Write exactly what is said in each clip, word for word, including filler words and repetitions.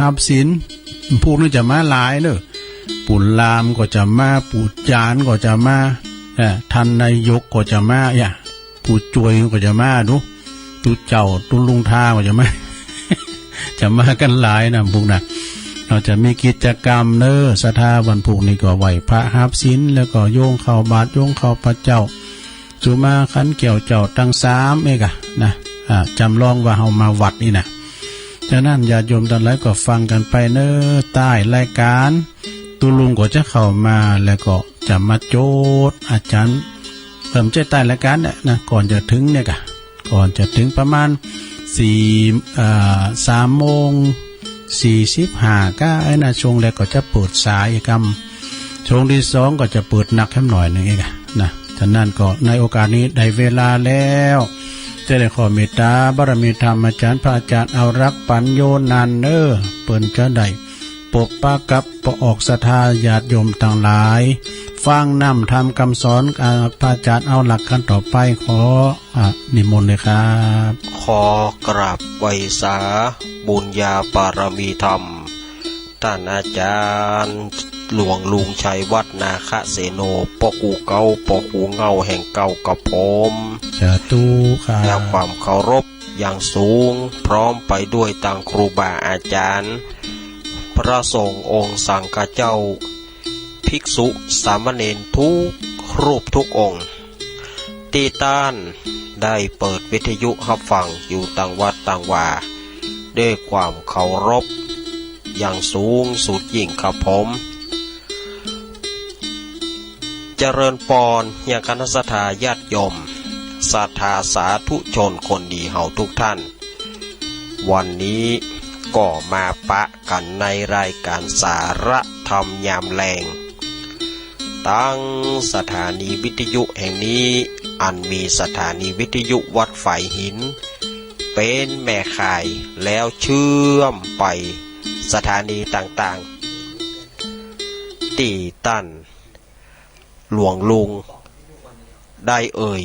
ฮับศีล พวกนี้จะมาหลายเน่อ ปู่ลามก็จะมา ปู่จานก็จะมา เอ่อ ท่านนายกก็จะมา อย่า ผู้จ้วยก็จะมาดู ตุ๊เจ้าตุ๊ลุงทาก็จะมา จะมากั๋นหลายนะพุกนะ เฮาจะมีกิจกรรมเน่อ ศรัทธาวันพุกนี้ก็ไหว้พระฮับศีล แล้วก็โยงข้าวบาตร โยงข้าวพระเจ้า สุมาขันแก้วเจ้าตังสามเอกอะนะ อ่า จำลองว่าเฮามาวัดนี่นะ ฉะนั้นญาติโยมตังหลายก็ฟังกั๋นไปเน่อ ใต้รายก๋าน ตุ๊ลุงก็จะเข้ามา แล้วก็จะมาโจทย์ อาจ๋ารย์ เอิ่ม ใจ้ใต้รายก๋านเนี่ยนะ ก่อนจะเถิงเนี่ยกะ ก่อนจะเถิงประมาณสี่ เอ่อ สามโมงสี่สิบห้า กะไอ้นะ ช่วงแรกก็จะเปิดสายกำ ช่วงตี้สองก็จะเปิดหนักแหมหน่อยนึ่งเอกอะนะ ฉะนั้นก็ในโอกาสนี้ได้เวลาแล้ว จะได้ขอเมตตาบารมีธรรมอาจ๋ารย์ พระอาจ๋ารย์เอารักปัญโญนันท์เน่อ เปิ้นจะได้ปกปักกับปะออกศรัทธาญาติโยมตังหลาย ฟังนำธรรมกำสอน อ่า พระอาจ๋ารย์เอาหลักกั๋นต่อไป ขอ อ่า นิมนต์เลยครับ ขอกราบไหว้สาบุญญาบารมีธรรม ต้านอาจ๋ารย์หลวงลุงชัยวัฒน์ นาคเสโน ป้อครูเก๊า ป้อครูเหง้าแห่งเก๊ากับผม สาธุครับ และความเคารพอย่างสูง พร้อมไปด้วยตังครูบาอาจ๋ารย์ พระสงฆ์องค์สังฆเจ้า ภิกษุสามเณรทุกรูปทุกองค์ ตี้ต้านได้เปิดวิทยุฮับฟังอยู่ตางวัดตางวา ด้วยความเคารพอย่างสูงสุดยิ่งครับผม เจริญปอนยังคณะศรัทธาญาติโยม ศรัทธาสาธุชนคนดีเฮาทุกท่าน วันนี้ก็มาปะกั๋นในรายก๋านสาระธรรมยามแลง ตางสถานีวิทยุแห่งนี้ อันมีสถานีวิทยุวัดฝายหิน เป๋นแม่ข่าย แล้วเชื่อมไปสถานีต่างๆ ตี้ต้านหลวงลุงได้เอ่ย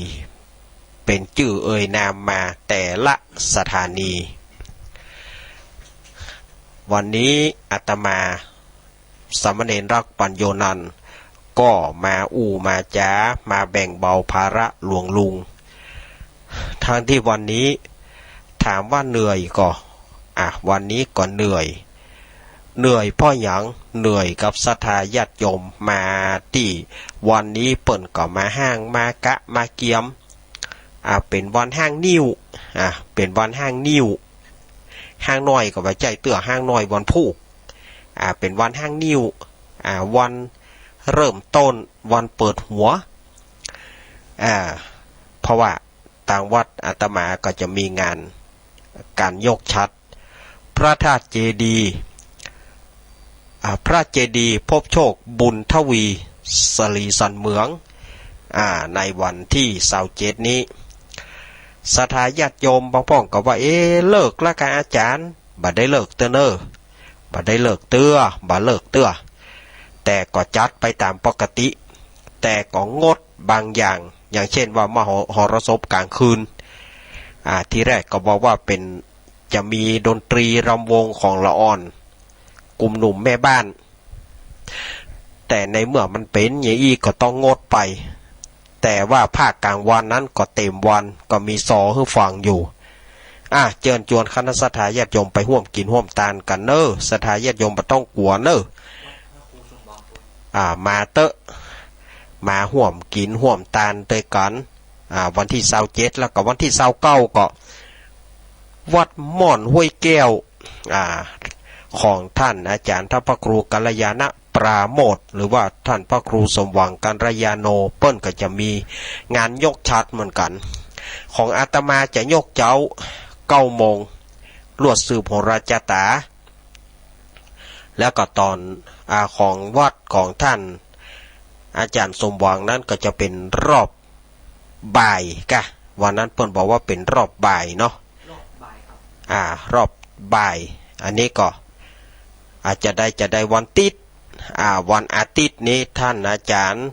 เป๋นจื้อเอ่ยนามมาแต่ละสถานี วันนี้อาตมาสามเณรรักปัญโญนันท์ ก็มาอู้มาจ๋า มาแบ่งเบาภาระหลวงลุง ทั้งตี้วันนี้ถามว่าเหนื่อยก่อ อ่ะ วันนี้ก็เหนื่อย เหนื่อยเพราะหยัง เหนื่อยกับศรัทธาญาติโยมมาตี้วันนี้เปิ้นก็มาฮ้างมากะมาเกียม อ่า เป๋นวันฮ้างงิ้ว อ่า เป๋นวันฮ้างงิ้ว ฮ้างน้อยก็บ่ใจ้เตื้อ ฮ้างน้อยวันพูก อ่า เป๋นวันฮ้างงิ้ว อ่า วันเริ่มต้น วันเปิดหัว อ่า เพราะว่าตางวัดอาตมาก็จะมีงานก๋านยกฉัตร พระธาตุเจดีย์ อ่า พระเจดีย์พบโชคบุญทวี สรีสันเหมือง อ่า ในวันตี้ซาวเจ็ดนี้ ศรัทธาญาติโยมบางพ่องก็ว่า เอ๊ะ เลิกละกาอาจ๋ารย์ บ่ได้เลิกเตื้อเน่อ บ่ได้เลิกเตื้อ บ่เลิกเตื้อ แต่ก็จัดไปต๋ามปกติ แต่ก็งดบางอย่าง อย่างเช่นว่ามห- มหรสพก๋างคืน อ่า ทีแรกก็บอกว่าเป๋น จะมีดนตรีรำวงของละอ่อน กลุ่มหนุ่มแม่บ้าน แต่ในเมื่อมันเป๋นอย่างอี้ก็ต้องงดไป แต่ว่าภาคก๋างวันนั้นก็เต็มวัน ก็มีซอหื้อฟังอยู่ อ่ะ เจิญจวนคณะศรัทธาญาติโยมไปฮ่วมกิ๋นฮ่วมตานกั๋นเน่อ ศรัทธาญาติโยมบ่ต้องกั๋วเน่อ อ่า มาเต๊อะ มาฮ่วมกิ๋นฮ่วมตานตวยกั๋น อ่า วันตี้ซาวเจ็ด แล้วก็วันตี้ซาวเก้าก็ วัดม่อนห้วยแก้ว อ่า ของท่านอาจ๋ารย์ท่านพระครูกัลยาณปราโมทย์ หรือว่าท่านพระครูสมหวังกัลยาโณ เปิ้นก็จะมีงานยกฉัตรเหมือนกั๋น ของอาตมาจะยกเจ๊าเก้าโมง ลวดสืบโหราจาต๋า แล้วก็ต๋อน อ่า ของวัดของท่านอาจ๋ารย์สมหวังนั้นก็จะเป๋นรอบบ่ายกะ วันนั้นเปิ้นบอกว่าเป๋นรอบบ่ายเนาะ รอบบ่ายครับ อ่า รอบบ่าย อันนี้ก็อาจจะได้ จะได้วันติ๊ด อ่า วันอาติ๊ดนี้ท่านอาจ๋ารย์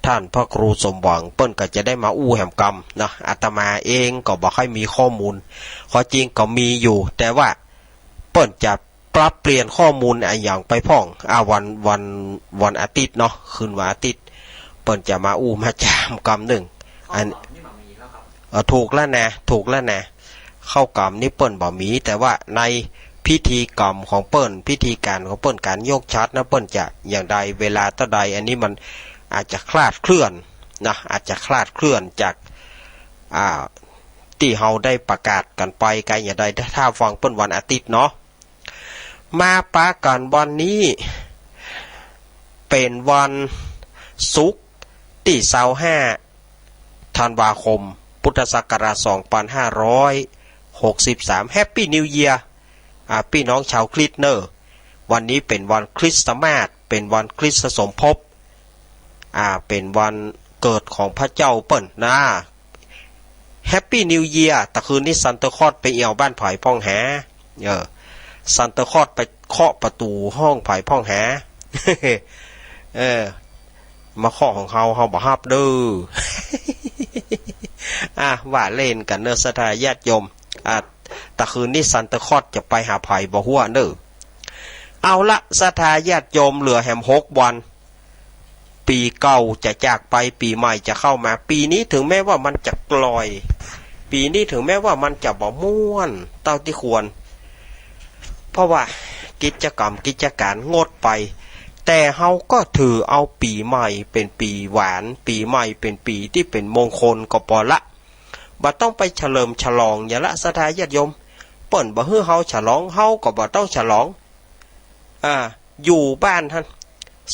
ท่านพระครูสมหวัง เปิ้นก็จะได้มาอู้แหมกำเนาะ อาตมาเองก็บ่ค่อยมีข้อมูล ข้อจริงก็มีอยู่ แต่ว่าเปิ้นจะ ปรับเปลี่ยนข้อมูลอะหยังไปพ่อง อ่า วัน วัน วันอาทิตย์เนาะ คืนวันอาทิตย์ เปิ้นจะมาอู้มาจามกำนึ่ง อัน เออ ถูกแล้วนะ ถูกแล้วนะ ข้าวกำนี่เปิ้นบ่มี แต่ว่าในพิธีกรรมของเปิ้น พิธีก๋านของเปิ้น ก๋านยกฉัตรนะ เปิ้นจะอย่างใด เวลาเต้าใด อันนี้มันอาจจะคลาดเคลื่อนนะ อาจจะคลาดเคลื่อนจาก อ่า ตี้เฮาได้ประกาศกั๋นไป กาอย่างใด ถ้าฟังเปิ้นวันอาทิตย์เนาะ มาปะกั๋นวันนี้ เป๋นวันศุกร์ตี้ซาวห้าธันวาคม พุทธศักราชสองปันห้าร้อยหกสิบสาม Happy New Year อ่า ปี้น้องชาวคริสต์เน่อ วันนี้เป๋นวันคริสต์มาส เป๋นวันคริสตสมภพ อ่า เป๋นวันเกิดของพระเจ้าเปิ้นนะ Happy New Year ตะคืนนี้ซานตาคลอสไปเอี่ยวบ้านผายพ่องหา เออ ซานตาคลอสไปเคาะประตู๋ห้องผายพ่องหา เออ มาเคาะของเฮา เฮาบ่ฮับเน่อ อ่ะ ว่าเล่นกั๋นเน่อ ศรัทธาญาติโยม อ่ะ ตะคืนนี้ซานตาคลอสจะไปหาผายบ่ฮั้วเน่อ เอาละ ศรัทธาญาติโยม เหลือแหมหกวัน ปี๋เก่าจะจากไป ปี๋ใหม่จะเข้ามา ปี๋นี้ถึงแม้ว่ามันจะกล่อย ปี๋นี้ถึงแม้ว่ามันจะบ่ม่วนเต้าตี้ควร เพราะว่ากิจกรรมกิจก๋านงดไป แต่เฮาก็ถือเอาปี๋ใหม่เป๋นปี๋หวาน ปี๋ใหม่เป๋นปี๋ตี้เป๋นมงคลก็ปอละ บ่ต้องไปเฉลิมฉลองหยังละ ศรัทธาญาติโยม เปิ้นบ่หื้อเฮาฉลอง เฮาก็บ่ต้องฉลอง อ่า อยู่บ้านหั้น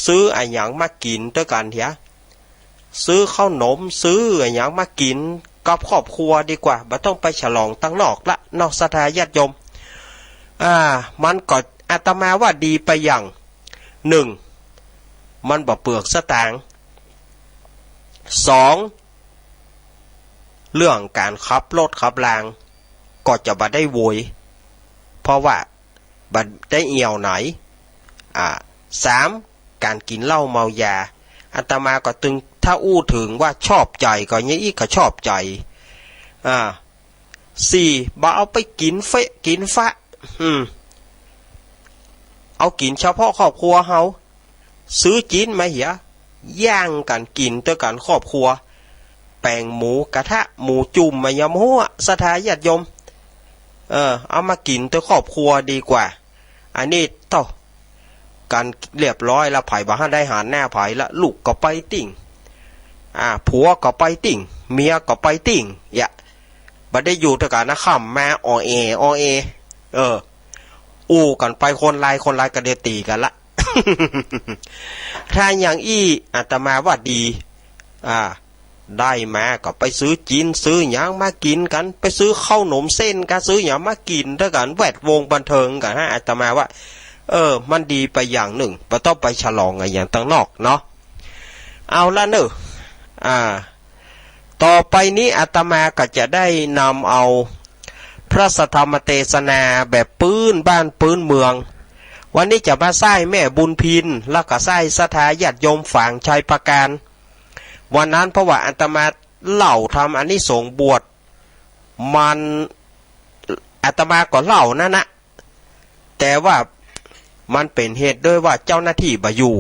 ซื้ออะหยังมากิ๋นตวยกั๋นเหีย ซื้อข้าวหนม ซื้ออะหยังมากิ๋นกับครอบครัวดีกว่า บ่ต้องไปฉลองตังนอกละเนาะ ศรัทธาญาติโยม อ่า มันก็ อาตมาว่าดีไปอย่าง หนึ่ง มันบ่เปลืองสตางค์ สอง เรื่องก๋านขับรถขับราง ก็จะบ่ได้โวย เพราะว่า บ่ได้เอี่ยวไหน อ่า สาม ก๋านกิ๋นเหล้าเมายา อาตมาก็ตึง ถ้าอู้เถิงว่าชอบใจ๋ก็ยังอี้ก็ชอบใจ๋ อ่า สี่ บ่เอาไปกิ๋นเฟะกิ๋นฟะ อืม เอากิ๋นเฉพาะครอบครัวเฮา ซื้อจิ๊นมาเหีย ย่างกั๋นกิ๋นตวยกั๋นครอบครัว แป๋งหมูกระทะ หมูจุ่มอะหยังบ่ฮู้ ศรัทธาญาติโยม เออ เอามากิ๋นตวยครอบครัวดีกว่า อันนี้เต้ากั๋นเรียบร้อยละ ใผบ่หั้นได้หันหน้าใผละ ลูกก็ไปติ๊ง อ่า ผัวก็ไปติ๊ง เมียก็ไปติ๊ง เยียะ บ่ได้อยู่ตวยกั๋นนะ ค่ำมาอ่อแออ่อแอ เออ อู้กั๋นไปคนลายคนลายก็เดี๋ยวตี๋กั๋นละ ถ้าอย่างอี้อาตมาว่าดี อ่า ได้มาก็ไปซื้อจิ๊นซื้อหยังมากิ๋นกั๋น ไปซื้อข้าวหนมเส้นกั๋น ซื้อหยังมากิ๋นตวยกั๋น แวดวงบันเทิงกั๋นฮะ อาตมาว่า เออ มันดีไปอย่างนึ่ง บ่ต้องไปฉลองอะหยังตังนอกเนาะ เอาละเน่อ อ่า ต่อไปนี้อาตมาก็จะได้นำเอาพระสัทธรรมเตสนาแบบปื๊นบ้านปื๊นเมือง วันนี้จะมาใส้แม่บุญพิน แล้วก็ใส้ศรัทธาญาติโยมฝางชัยปราการ วันนั้นเพราะว่าอาตมาเล่าธรรมอานิสงส์บวช มัน อาตมาก็เล่านั่นนะ แต่ว่ามันเป๋นเหตุด้วยว่าเจ้าหน้าตี้บ่อยู่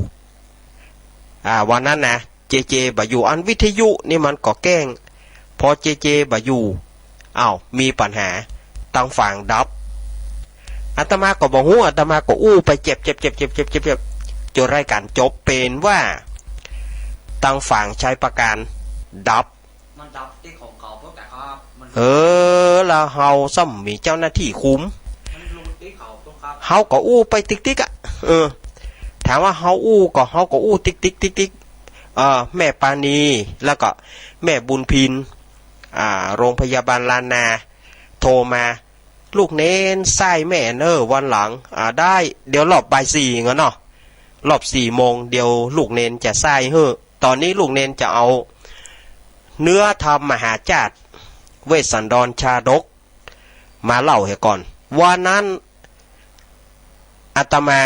อ่า วันนั้นนะ เจเจ บ่อยู่ อันวิทยุนี่มันก็แก้ง พอเจเจ บ่อยู่ อ้าว มีปัญหา ตังฝางดับ อาตมาก็บ่ฮู้ อาตมาก็อู้ไปเจ็บ เจ็บ เจ็บ จนรายก๋านจบ เป๋นว่า ตังฝางชัยปราการดับ มันดับตี้ของเก่า เพราะแต่เขา มัน เออ แล้วเฮาซ้ำมีเจ้าหน้าตี้คุม มันลงตี้เขา เพราะครับ เฮาก็อู้ไปติ๊กๆ อะ เออ ถามว่าเฮาอู้ก็ เฮาก็อู้ติ๊กๆ ติ๊กๆ เออ แม่ปานี แล้วก็แม่บุญพิน อ่า โรงพยาบาลล้านนา โทรมา ลูกเณรใส้แม่เน่อวันหลัง อ่า ได้ เดี๋ยวรอบบ่ายสี่เนาะ รอบสี่โมง เดี๋ยวลูกเณรจะใส้หื้อ ต๋อนนี้ลูกเณรจะเอาเนื้อธรรมมหาจาตุ เวสสันดรชาดก มาเล่าหื้อก่อน วันนั้นอาตมา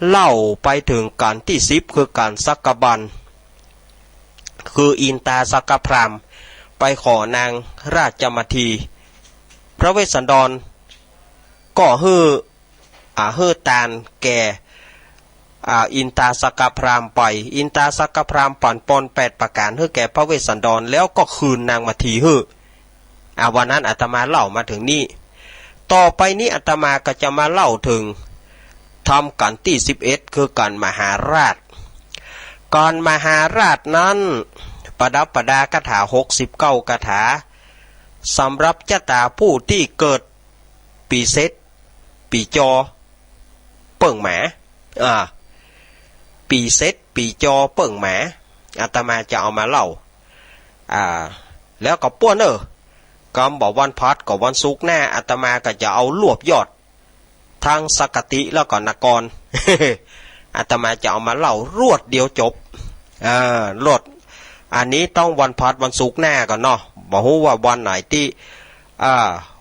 เล่าไปเถิงก๋านตี้สิบ คือก๋านสักกะบัน คืออินตาสักกะพราหมณ์ ไปขอนางราชมาที พระเวสสันดรก็หื้อ อ่า หื้อตานแก่ อ่า อินตาสกพราหมณ์ไป อินตาสกพราหมณ์ปั๋นปอนแปดประก๋านหื้อแก่พระเวสสันดร แล้วก็คืนนางมัทธีหื้อ อ่า วันนั้นอาตมาเล่ามาเถิงนี้ ต่อไปนี้อาตมาก็จะมาเล่าเถิงธรรมกัณฑ์ตี้สิบเอ็ด คือกัณฑ์มหาราช กัณฑ์มหาราชนั้นประดับประดาคาถาหกสิบเก้าคาถา สำหรับจะต๋าผู้ตี้เกิด ปี๋เซ็ษ ปี๋จอ เปิ้งหมา อ่า ปี๋เซ็ษ ปี๋จอ เปิ้งหมา อาตมาจะเอามาเล่า อ่า แล้วก็ป้วนเน่อ กำบ่าวันพฤหัสก็วันศุกร์หน้า อาตมาก็จะเอารวบยอด ตึงสกติแล้วก็นคร อาตมาจะเอามาเล่ารวดเดียวจบ อ่า รวด อันนี้ต้องวันพฤหัสวันศุกร์หน้าก่อนเนาะ บ่ฮู้ว่าวันไหนตี้ อ่า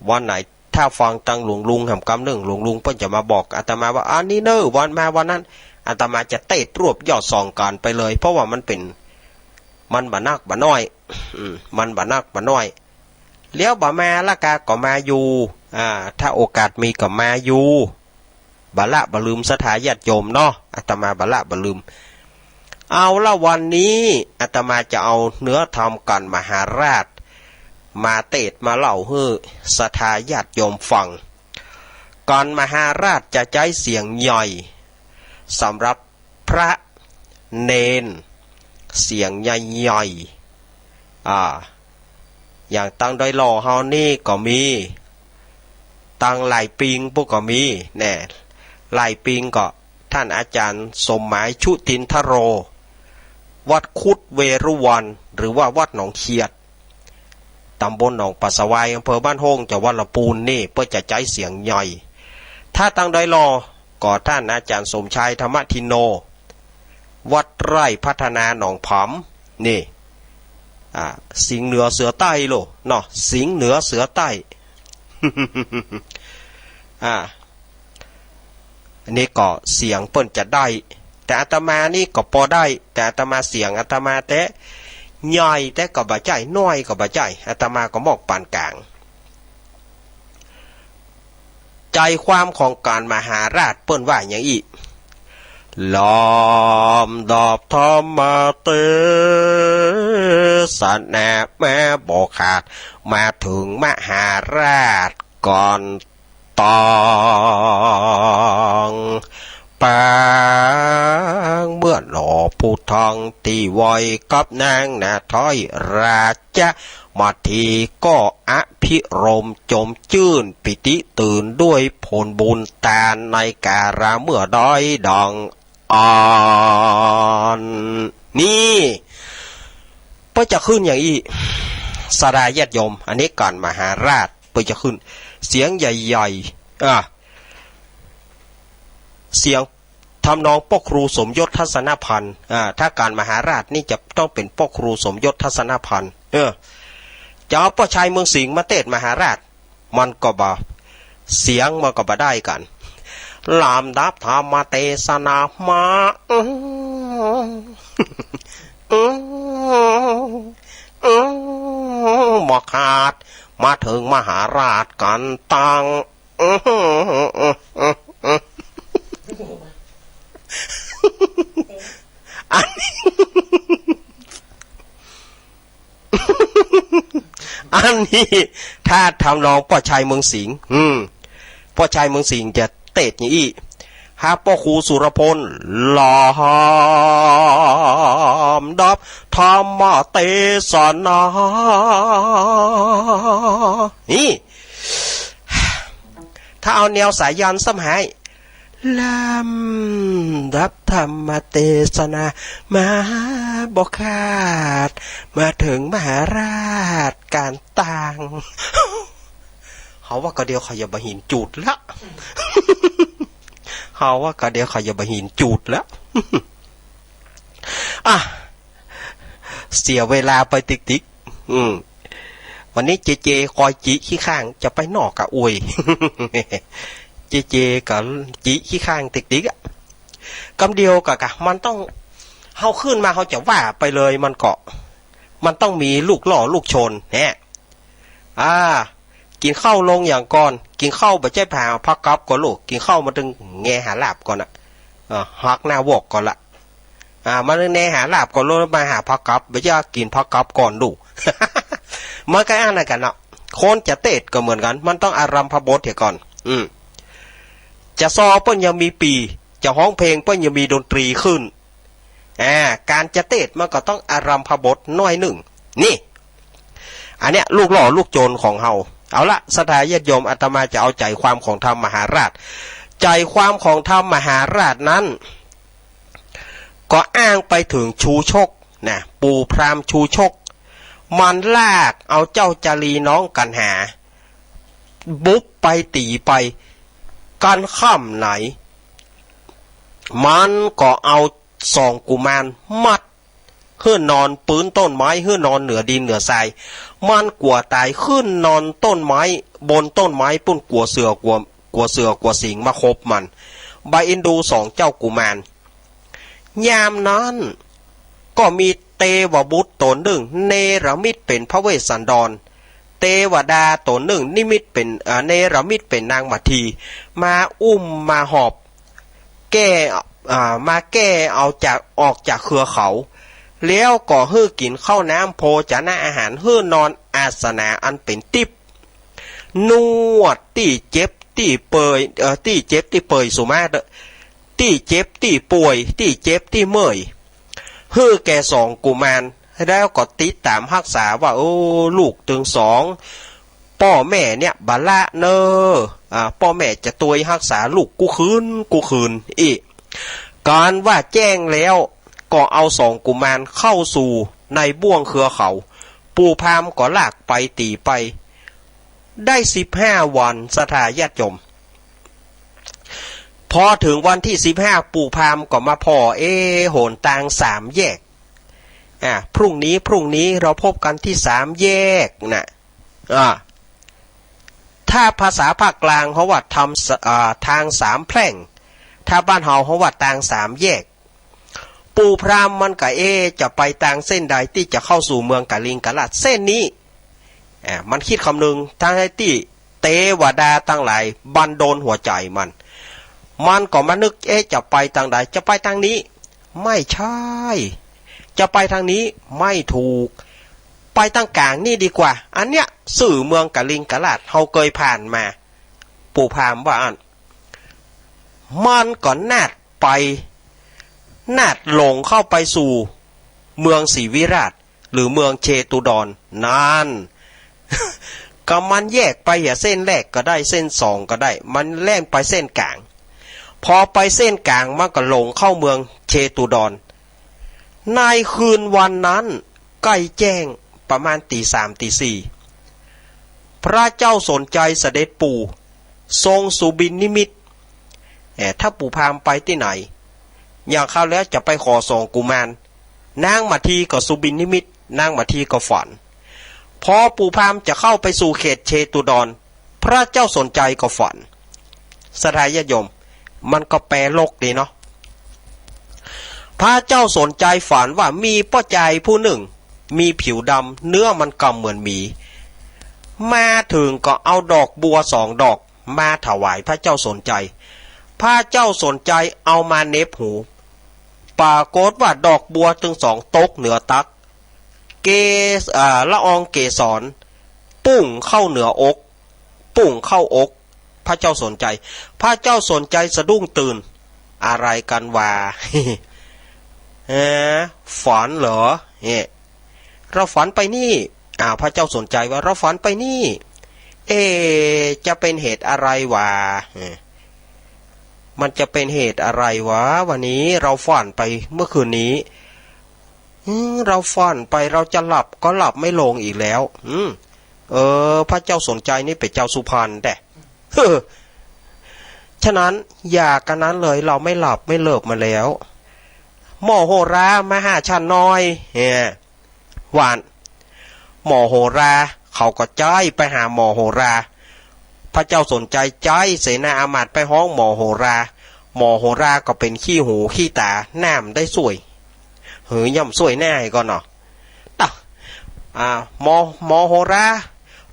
วันไหน ถ้าฟังตังหลวงลุงแหมกำนึ่ง หลวงลุงเปิ้นจะมาบอกอาตมาว่า อันนี้เน่อ วันมาวันนั้น อาตมาจะเตสรวบยอดสองกัณฑ์ไปเลย เพราะว่ามันเป๋น มันบ่นักบ่น้อย อืม มันบ่นักบ่น้อย แล้วบ่มาละกาก็มาอยู่ อ่า ถ้าโอกาสมีก็มาอยู่ บ่ละบ่ลืมศรัทธาญาติโยมเนาะ อาตมาบ่ละบ่ลืม เอาละ วันนี้อาตมาจะเอาเนื้อธรรมกัณฑ์มหาราช มาเตสน์มาเล่าหื้อศรัทธาญาติโยมฟัง กัณฑ์มหาราชจะใจ๊เสียงใหญ่ สำหรับพระเณร เสียงใหญ่ๆ อ่า อย่างตังดอยหล่อเฮานี่ก็มี ตังหลายปิงปุ้นก็มี แน่ หลายปิงก็ท่านอาจารย์สมหมาย ชุตินทโร วัดคุดเวรุวัณ หรือว่าวัดหนองเขียด ตำบลหนองป่าสะวาย อำเภอบ้านโฮ่ง จังหวัดลำปูนนี่ เปิ้นจะใจ๊เสียงใหญ่ ถ้าตังดอยหล่อก็ท่านอาจารย์สมชาย ธรรมทินโน วัดไร่พัฒนาหนองผำ นี่ อ่า สิงห์เหนือเสือใต้โลเนาะ สิงห์เหนือเสือใต้ อ่า อันนี้ก็เสียงเปิ้นจะได้ แต่อาตมานี่ก็ปอได้ แต่อาตมาเสียงอาตมาแต๊ ใหญ่แต๊ก็บ่ใจ้ น้อยก็บ่ใจ้ อาตมาก็มอกปานก๋าง ใจ๋ความของกัณฑ์มหาราชเปิ้นว่าหยังอี้ ลำดับธรรมเตสนามาบ่ขาด มาเถิงมหาราชก่อน ตองปางเมื่อหนอ ผู้ทั้งตี้ไหว้กับนางนาถอย ราชมัทธีก็อภิรมย์จมจื้นปีติตื่นด้วยผลบุญตานในกาลเมื่อได้ดังอั้น นี่ เปิ้นจะขึ้นอย่างอี้ ศรัทธาญาติโยม อันนี้กัณฑ์มหาราช เปิ้นจะขึ้น เสียงใหญ่ๆ อ่า เสียงทำนองป้อครูสมยศทัศนพันธ์ อ่า ถ้ากัณฑ์มหาราชนี่จะต้องเป๋นป้อครูสมยศทัศนพันธ์ เออ จะเอาป้อชายเมืองสิงห์มาเตสน์มหาราช มันก็บ่ เสียงมันก็บ่ได้กั๋น ลำดับธรรมเตสนามา อืม อืม อืม บ่ขาด มาเถิงมหาราชกัณฑ์ตัง อืม อืม อืม อืม อัน อันนี้ถ้าทำนองป้อชายเมืองสิงห์ อืม ป้อชายเมืองสิงห์จะเตสน์อย่างอี้ หาป้อครูสุรพล ลำดับธรรมเตสนา นี่ ถ้าเอาแนวสายัณซ้ำหาย ลำดับธรรมเตสนามาบ่ขาด มาเถิงมหาราชกัณฑ์ตัง เฮาว่าก็เดี๋ยวเขาอย่าบ่หินจูดละ เฮาว่าก็เดี๋ยวเขาอย่าบ่หินจูดละ อ่ะ เสียเวลาไปติ๊กๆ อืม วันนี้เจเจกอยจิขี้ข้าง จะไปนอกกะอวย เจเจกะจิขี้ข้างติ๊กๆ อะ กำเดียวกะ กะ มันต้อง เฮาขึ้นมา เฮาจะว่าไปเลย มันก็ มันต้องมีลูกล่อลูกชน แหะ อ่า กิ๋นข้าวลงอย่างก่อน กิ๋นข้าวบ่ใจ้ไปหาผากลับก่อลูก กิ๋นข้าวมันตึงแงหาลาภก่อนน่ะ อ่า หักหน้าวอกก่อนละ อ่า มันแงหาลาภก่อนลูก มาหาผากลับ บ่ใจ้กิ๋นผากลับก่อนลูก มันก็อันนั้นกั๋นเนาะ คนจะเตศน์ก็เหมือนกั๋น มันต้องอารัมภบทเหียก่อน อืม จะซอเปิ้นยังมีปี่ จะฮ้องเพลงเปิ้นยังมีดนตรีขึ้น อ่า ก๋านจะเตศน์มันก็ต้องอารัมภบทหน้อยนึ่ง นี่ อันเนี้ยลูกหล่อลูกโจรของเฮา เอาละ ศรัทธาญาติโยม อาตมาจะเอาใจ๋ความของธรรมมหาราช ใจ๋ความของธรรมมหาราชนั้น ก็อ้างไปเถิงชูชกนะ ปู่พราหมณ์ชูชก มันลากเอาเจ้าจารีน้องกัณหา บุบไปตี๋ไป กั๋นค่ำไหน มันก็เอาสองกุมารมัด หื้อนอนปื๊นต้นไม้ หื้อนอนเหนือดินเหนือทราย มันกั๋วต๋าย ขึ้นนอนต้นไม้ บนต้นไม้ปู้น กั๋วเสือกั๋ว กั๋วเสือกั๋วสิงห์มาขบมัน บ่เอ็นดูสองเจ้ากุมาร ยามนั้นก็มีเตวบุตรต๋นนึ่ง เนรมิตเป๋นพระเวสสันดร เตวดาต๋นนึ่ง นิมิตเป๋น เอ่อ เนรมิตเป๋นนางมัทที มาอุ้มมาหอบ แก้ อ่า มาแก้เอาจาก ออกจากเฮือเขา แล้วก็หื้อกิ๋นข้าวน้ำโภชนะอาหาร หื้อนอนอาสนะอันเป๋นติ๊บ นวดตี้เจ็บตี้เปื่อย เอ่อ ตี้เจ็บตี้เปื่อยสุมาเต๊อะ ตี้เจ็บตี้ป่วย ตี้เจ็บตี้เมื่อย หื้อแก่สองกุมาร แล้วก็ติดต๋ามฮักษาว่า โอ้ ลูกตึงสอง ป้อแม่เนี่ยบ่ละเน่อ อ่า ป้อแม่จะตวยฮักษาลูกกู้คืนกู้คืนอี้ ก๋านว่าแจ้งแล้ว ก็เอาสองกุมารเข้าสู่ในบ้วงเฮือเขา ปู่พราหมณ์ก็ลากไปตี๋ไป ได้สิบห้าวัน ศรัทธาญาติโยม พอเถิงวันตี้สิบห้า ปู่พราหมณ์ก็มาผ่อ เอ๊ะ หนตางสามแยก อ่า พรุ่งนี้ พรุ่งนี้เราพบกันตี้สามแยกนะ อ่า ถ้าภาษาภาคกลางเขาว่าทำส- อ่า ตางสามแพร่ง ถ้าบ้านเฮาเขาว่าตางสามแยก ปู่พราหมณ์มันก็ เอ๊ะ จะไปตางเส้นใดตี้จะเข้าสู่เมืองกลิงกราช เส้นนี้ อ่า มันกึ๊ดกำนึง ตึงได้ตี้เตวดาตังหลายบันดลหัวใจ๋มัน มันก็มานึก เอ๊ะ จะไปตางใด จะไปตางนี้ ไม่ใช่ จะไปตางนี้ ไม่ถูก ไปตางก๋างนี่ดีกว่า อันเนี้ย ซื่อเมืองกลิงกราช เฮาเกยผ่านมา ปู่พราหมณ์ว่าอั้น มันก็นาดไป นาดหลงเข้าไปสู่เมืองศรีวิราช หรือเมืองเชตุดร นั่น ก็มันแยกไปเหีย เส้นแรกก็ได้ เส้นสองก็ได้ มันแล่นไปเส้นก๋าง พอไปเส้นก๋าง มันก็หลงเข้าเมืองเชตุดร ในคืนวันนั้น ใก้แจ้งประมาณตี๋สามตี๋สี่ พระเจ้าสนชัยเสด็จปู่ ทรงสุบินนิมิต เอ่อ ถ้าปู่พราหมณ์ไปตี้ไหน อย่างคราวแล้วจะไปขอสองกุมาร นางมัททีก็สุบินนิมิต นางมัททีก็ฝัน พอปู่พราหมณ์จะเข้าไปสู่เขตเชตุดร พระเจ้าสนชัยก็ฝัน ศรัทธาญาติโยม มันก็แปลกดีเนาะ พระเจ้าสนชัยฝันว่ามีป้อจายผู้นึ่ง มีผิวดำ เนื้อมันกำเหมือนหมี มาเถิงก็เอาดอกบัวสองดอกมาถวายพระเจ้าสนชัย พระเจ้าสนชัยเอามาเหน็บหู ปรากฏว่าดอกบัวตึงสองตกเหนือตัก เกส- อ่า ละอองเกสร ปุ้งเข้าเหนืออก ปุ้งเข้าอก พระเจ้าสนชัย พระเจ้าสนชัยสะดุ้งตื่น อะไรกั๋นวะ เอ๊ะ ฝันเหรอ เนี่ย เราฝันไปนี่ อ่า พระเจ้าสนชัยว่า เราฝันไปนี่ เอ๊ะ จะเป๋นเหตุอะไรวะ เอ๊ะ มันจะเป๋นเหตุอะไรวะ วันนี้เราฝันไปเมื่อคืนนี้ อืม เราฝันไป เราจะหลับก็หลับไม่ลงอีกแล้ว อืม เออ พระเจ้าสนชัยนี่เป๋นเจ้าสุพรรณแต๊ เฮ้อ ฉะนั้นอย่ากั๋นนั้นเลย เราไม่หลับไม่เลิกมาแล้ว หมอโหรามาหาฉันหน่อย เฮ้ย ว่าอั้น หมอโหราเขาก็ใจ๊ไปหาหมอโหรา พระเจ้าสนชัยใจ๊เสนาอามาตย์ไปฮ้องหมอโหรา หมอโหราก็เป๋นขี้หูขี้ต๋า หน้าบ่ได้สวย หื้อย่ำสวยหน้าก่อนเนาะ ตะ อ่า หมอ หมอโหรา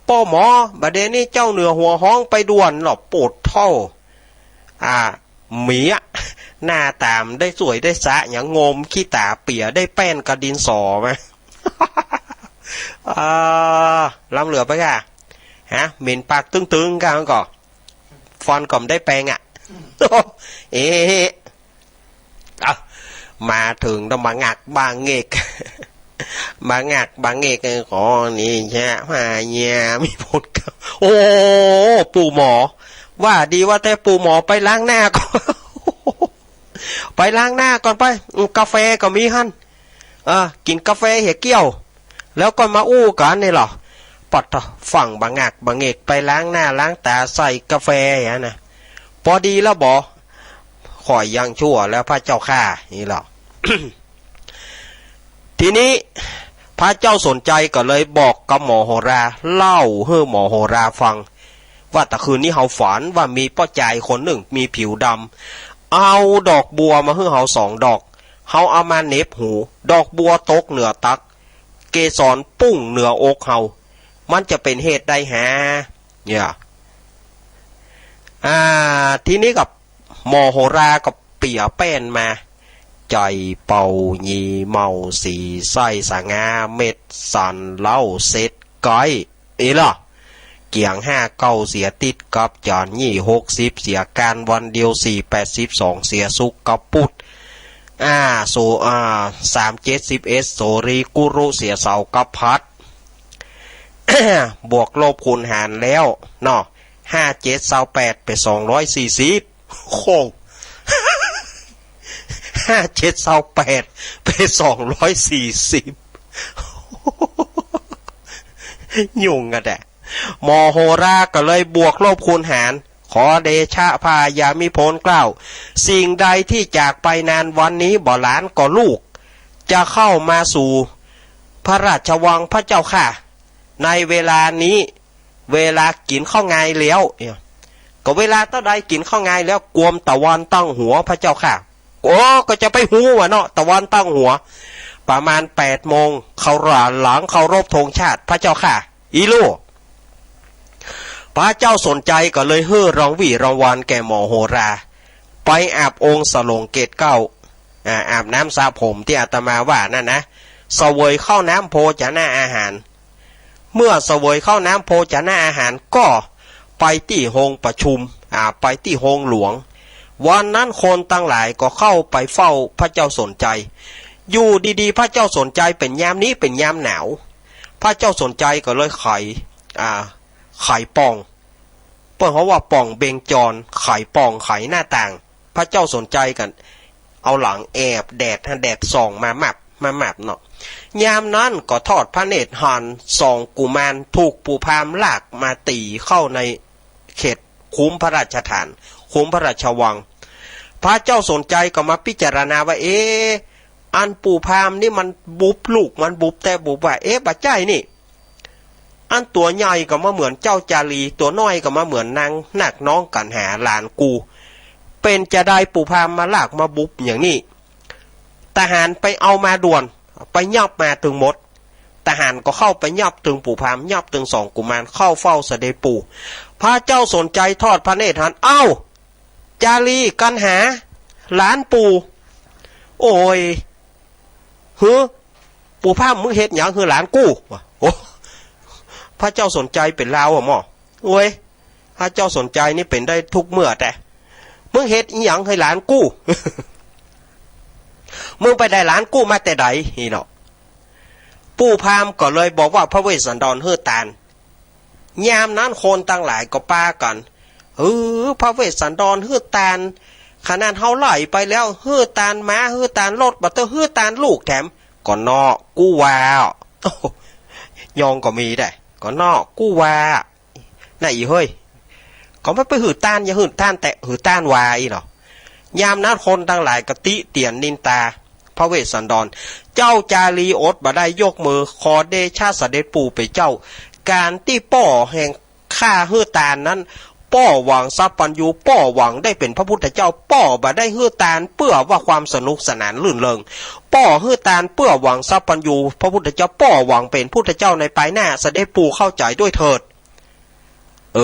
ป้อหมอ บ่าเดี่ยวนี้เจ้าเหนือหัวฮ้องไปด่วนหรอก โปดเถ้า อ่า เมีย หน้าต๋าบ่ได้สวยได้สะหยัง งมขี้ต๋าเปียะ ได้แป้นกับดินสอมา อ่า ล้ำเหลือไปก่ะ ฮะ เหม็นปากตึงๆ ก่ะ ก่อ ฟันก็บ่ได้แปรงอะ เอ๊ะ เอ้า มาเถิงต้องมางักบางเงก มางักบางเงก ขอนี่แชะผ้าเยียมีผลกับ โอ้ ปู่หมอ ว่าดีว่าแต่ปู่หมอไปล้างหน้าก่อน ไปล้างหน้าก่อนไป อืม กาแฟก็มีหั้น เออ กิ๋นกาแฟเหียเกี้ยว แล้วก็มาอู้กั๋นนี่เหรอ ปัดเถาะ ฟั่งบางงักบางเงก ไปล้างหน้าล้างต๋าใส่กาแฟอย่างนั้นนะ ปอดีแล้วบ่ ข้อยยังชั่วแล้วพระเจ้าข้า นี่เหรอ ทีนี้พระเจ้าสนชัยก็เลยบอกกับหมอโหรา เล่าหื้อหมอโหราฟัง ว่าตะคืนนี้เฮาฝันว่ามีป้อจายคนนึ่งมีผิวดำ เอาดอกบัวมาหื้อเฮาสองดอก เฮาเอามาเหน็บหู ดอกบัวตกเหนือตัก เกสรปุ้งเหนืออกเฮา มันจะเป๋นเหตุใดหา เนี่ย อ่า ทีนี้กับหมอโหราก็เปียแป้นมา ใจ๋เป่าหยีเมาสี ใส่สง่าเม็ดสัน เหล้าเสร็จไกล อีหละ เกียงห้าเก้าเสียติดกับจันทร์ ยี่หกสิบเสียก๋านวันเดียว สี่แปดสิบสองเสียศุกร์กับปุธ อ่า โส อ่า สามเจ็ดสิบเอ็ดโสรีกุรุเสียเสาร์กับพหัส บวกลบคูณหารแล้วเนาะ ห้าเจ็ดซาวแปดเป๋นสองร้อยสี่สิบ โอ้ ห้าเจ็ดซาวแปดเป๋นสองร้อยสี่สิบ ยุ่งกั๋นแต๊ หมอโหราก็เลยบวกลบคูณหาร ขอเดชะพญามิโพนเกล้า สิ่งใดที่จากไปนานวันนี้บ่หลานก็ลูก จะเข้ามาสู่พระราชวังพระเจ้าข้า ในเวลานี้ เวลากิ๋นข้าวงายแล้ว เนี่ย ก็เวลาเต้าใดกิ๋นข้าวงายแล้ว กวมตะวันตั้งหัวพระเจ้าข้า โอ้ ก็จะไปฮู้วะเนาะ ตะวันตั้งหัว ประมาณแปดโมง เขาหลาหลังเคารพธงชาติพระเจ้าข้า อีลู่ พระเจ้าสนชัยก็เลยหื้อรางวี่รางวัลแก่หมอโหรา ไปอาบองค์สลงเกศเกล้า อ่า อาบน้ำสระผมตี้อาตมาว่านั่นนะ เสวยข้าวน้ำโภชนะอาหาร เมื่อเสวยข้าวน้ำโภชนะอาหารก็ไปตี้โฮงประชุม อ่า ไปตี้โฮงหลวง วันนั้นคนตังหลายก็เข้าไปเฝ้าพระเจ้าสนชัย อยู่ดีๆ พระเจ้าสนชัยเป๋นยามนี้เป๋นยามหนาว พระเจ้าสนชัยก็เลยไข อ่า ไขป่อง เปิ้นฮ้องว่าป่องเบญจร ไขป่องไขหน้าต่าง พระเจ้าสนชัยก็เอาหลังแอบแดด หื้อแดดส่องมามับ มามับเนาะ ยามนั้นก็ทอดพระเนตรหันสองกุมารถูกปู่พราหมณ์ลากมาตี๋เข้าในเขตคุ้มพระราชฐาน คุ้มพระราชวัง พระเจ้าสนชัยก็มาพิจารณาว่า เอ๊ะ อันปู่พราหมณ์นี่มันบุบลูกมันบุบแต๊บุบว่า เอ๊ะ บ่ใจ้นี่ อันตั๋วใหญ่ก็มาเหมือนเจ้าจารี ตั๋วน้อยก็มาเหมือนนางนาคน้องกั๋นหาหลานกู เป๋นจาใดปู่พราหมณ์มาลากมาบุบอย่างนี้ ทหารไปเอามาด่วน ไปยับมาตึงหมด ทหารก็เข้าไปยับตึงปู่พราหมณ์ ยับตึงสองกุมาร เข้าเฝ้าเสด็จปู่ พระเจ้าสนชัยทอดพระเนตรหัน เอ้า จารีกั๋นหาหลานปู่ โอ้ย หื้อ ปู่พราหมณ์มึงเฮ็ดหยังหื้อหลานกู วะ โอ้ พระเจ้าสนชัยเป๋นลาวอะหม้อ โอ้ย พระเจ้าสนชัยนี่เป๋นได้ทุกเมื่อแต๊ มึงเฮ็ดอิหยังหื้อหลานกู มึงไปได้หลานกูมาแต่ใด นี่เนาะ ปู่พราหมณ์ก็เลยบอกว่าพระเวสสันดรหื้อตาน ยามนั้นคนตังหลายก็ปากั๋น เออ พระเวสสันดรหื้อตาน ขนาดเฮาไล่ไปแล้ว หื้อตานหมา หื้อตานรถ บ่าเต๊อะ หื้อตานลูกแถม ก็เนาะ กูว่า ยองก็มีได้ ก็เนาะ กูว่า น่ะอีเฮ้ย ก็บ่ไปหื้อตาน อย่าหื้อตานแต๊ หื้อตานว่าอี้เนาะ ยามนั้นคนตังหลายก็ติเตียนนินตา พระเวสสันดร เจ้าจารีอดบ่ได้ยกมือ ขอเดชะเสด็จปู่เป๋นเจ้า ก๋านตี้ป้อแห่งข้าหื้อตานนั้น ป้อหวังสัพพัญญู ป้อหวังได้เป๋นพระพุทธเจ้า ป้อบ่ได้หื้อตานเปื้อว่าความสนุกสนานรื่นเริง ป้อหื้อตานเปื้อหวังสัพพัญญู พระพุทธเจ้า ป้อหวังเป๋นพุทธเจ้าในปายหน้า เสด็จปู่เข้าใจ๋ด้วยเถิด เอ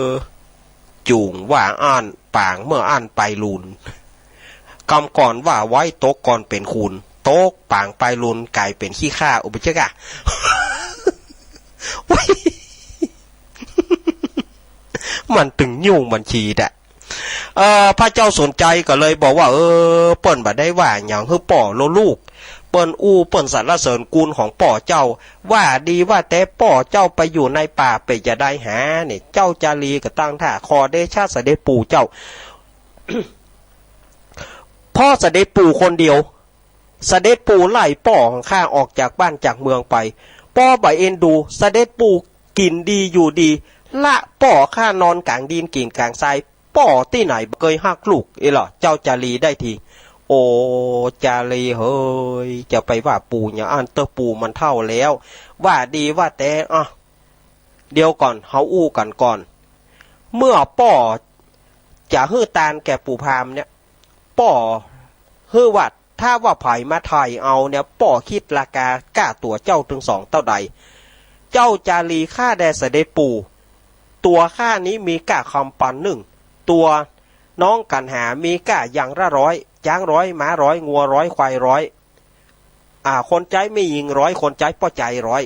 อ จุ่งว่าอั้นป๋างเมื่ออั้นไปลูน กำก่อนว่าไว้ตกก่อนเป๋นขุน ตกป๋างไปลูนก๋ายเป๋นขี้ข้า อุปะเจ๊กอะ มันตึงยุ่งบัญชีแต๊ เอ่อ พระเจ้าสนใจก็เลยบอกว่า เออ เปิ้นบ่ได้ว่าหยังหื้อป้อโลลูก เปิ้นอู้เปิ้นสรรเสริญกูณของป้อเจ้า ว่าดีว่าแต๊ป้อเจ้าไปอยู่ในป่าเป๋นจะใดหาเนี่ย เจ้าจารีก็ตั้งท่า ขอเดชะเสด็จปู่เจ้า เพราะเสด็จปู่คนเดียว เสด็จปู่ไล่ป้อของข้าออกจากบ้านจากเมืองไป ป้อบ่เอ็นดู เสด็จปู่กิ๋นดีอยู่ดี ละป้อข้านอนก๋างดินกิ๋นก๋างทราย ป้อตี้ไหนบ่เกยฮักลูก เอ้ยเหรอ เจ้าจารีได้ที โอ้ จารีเหย จะไปว่าปู่หยังอั้นเต๊อะ ปู่มันเฒ่าแล้ว ว่าดีว่าแต๊ อ่ะ เดี๋ยวก่อน เฮาอู้กั๋นก่อน เมื่อป้อจะหื้อตานแก่ปู่พราหมณ์เนี่ย ป้อหื้อว่า ถ้าว่าใผมาไถ่เอาเนี่ย ป้อคิดราคาก้าตั๋วเจ้าตึงสองเต้าใด เจ้าจารี ข้าแด่เสด็จปู่ ตั๋วข้านี้มีก้าคำปันนึ่ง ตั๋วน้องกัณหามีก้าอย่างละร้อย จ๊างร้อย ม้าร้อย งัวร้อย ควายร้อย อ่า คนใจ๊แม่ญิงร้อย คนใจ๊ป้อจารีร้อย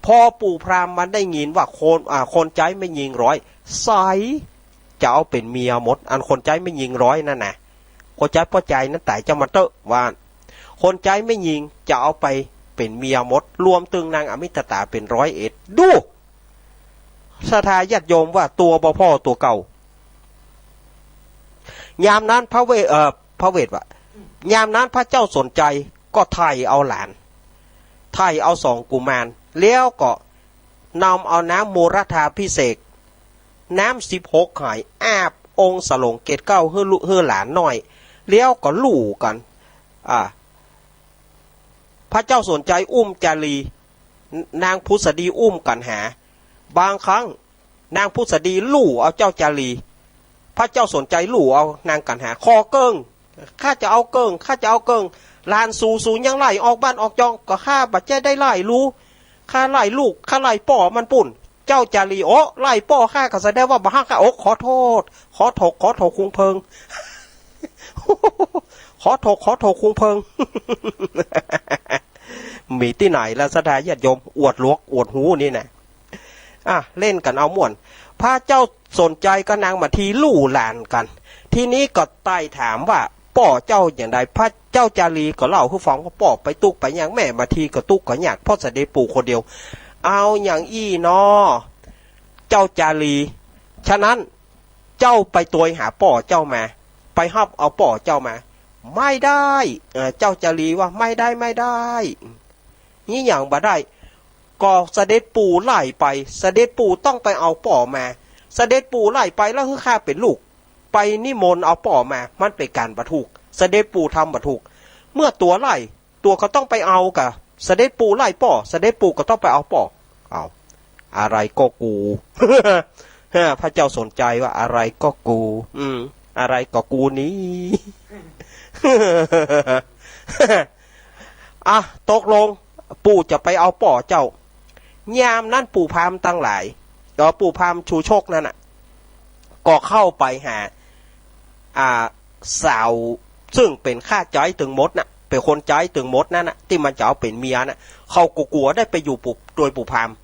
พอปู่พราหมณ์มันได้ยินว่าคน อ่า คนใจ๊แม่ญิงร้อย ใสจะเอาเป๋นเมียหมด อันคนใจ๊แม่ญิงร้อยนั่นนะ คนใจ๊ป้อจารีนั้นต๋ายจ้างมันเต๊อะ ว่า คนใจ๊แม่ญิงจะเอาไปเป๋นเมียหมด รวมตึงนางอมิตตาเป๋นร้อยเอ็ด ดู ศรัทธาญาติโยมว่าตั๋วบ่ผ่อตั๋วเก่า ยามนั้นพระเว เอ่อ พระเวทว่ะ ยามนั้นพระเจ้าสนใจก็ไถ่เอาหลาน ไถ่เอาสองกุมาร แล้วก็นำเอาน้ำโมรทาภิเษก น้ำสิบหกไห อาบองค์สลงเกศเกล้าหื้อลูกหื้อหลานน้อย แล้วก็ลู่กั๋น อ่า พระเจ้าสนใจอุ้มจารี นางผุสดีอุ้มกัณหา บางครั้งนางผุสดีลู่เอาเจ้าจารี พระเจ้าสนใจลู่เอานางกัณหา ขอเกิ่ง ข้าจะเอาเกิ่ง ข้าจะเอาเกิ่ง หลานสู สูยังไล่ออกบ้านออกจอง ก็ข้าบ่ใจ้ได้ไล่ลู ข้าไล่ลูก ข้าไล่ป้อมันปู้น เจ้าจารี โอ้ ไล่ป้อข้าก็แสดงว่าบ่ฮักข้า โอ้ ขอโทษ ขอโทษ ขอโทษคุงเพิง ขอโทษ ขอโทษคุงเพิง มีตี้ไหนละศรัทธาญาติโยม อวดหลวกอวดหูนี่นะ อ่ะ เล่นกั๋นเอาม่วน พระเจ้าสนใจกับนางมาทีลู่หลานกั๋น ทีนี้ก็ไต่ถามว่าป้อเจ้าอย่างใด พระเจ้าจารีก็เล่าหื้อฟังว่าป้อไปตุ๊กข์ไปยาก แม่มาทีก็ตุ๊กข์ก็ยาก เพราะเสด็จปู่คนเดียว เอาอย่างอี้น้อ เจ้าจารี ฉะนั้นเจ้าไปตวยหาป้อเจ้ามา ไปฮับเอาป้อเจ้ามา ไม่ได้ เอ่อ เจ้าจารีว่า ไม่ได้ ไม่ได้ นี่หยังบ่ได้ ก็เสด็จปู่ไล่ไป เสด็จปู่ต้องไปเอาป้อมา เสด็จปู่ไล่ไปแล้วหื้อข้าเป๋นลูก ไปนิมนต์เอาป้อมา มันเป๋นก๋านบ่ถูก เสด็จปู่ทำบ่ถูก เมื่อตั๋วไล่ ตั๋วก็ต้องไปเอาก่ะ เสด็จปู่ไล่ป้อ เสด็จปู่ก็ต้องไปเอาป้อ เอา อะไรก็กู พระเจ้าสนใจว่าอะไรก็กู อืม อะไรก็กูนี้ อ่ะ ตกลง ปู่จะไปเอาป้อเจ้า ยามนั้นปู่พราหมณ์ตังหลาย ก็ปู่พราหมณ์ชูชกนั่นน่ะ ก็เข้าไปหา อ่า สาวซึ่งเป๋นข้าใจ๊ตึงหมดน่ะ เป๋นคนใจ๊ตึงหมดนั่นน่ะ ตี้มันจะเอาเป๋นเมียน่ะ เขาก็กั๋วได้ไปอยู่ปู่ ตวยปู่พราหมณ์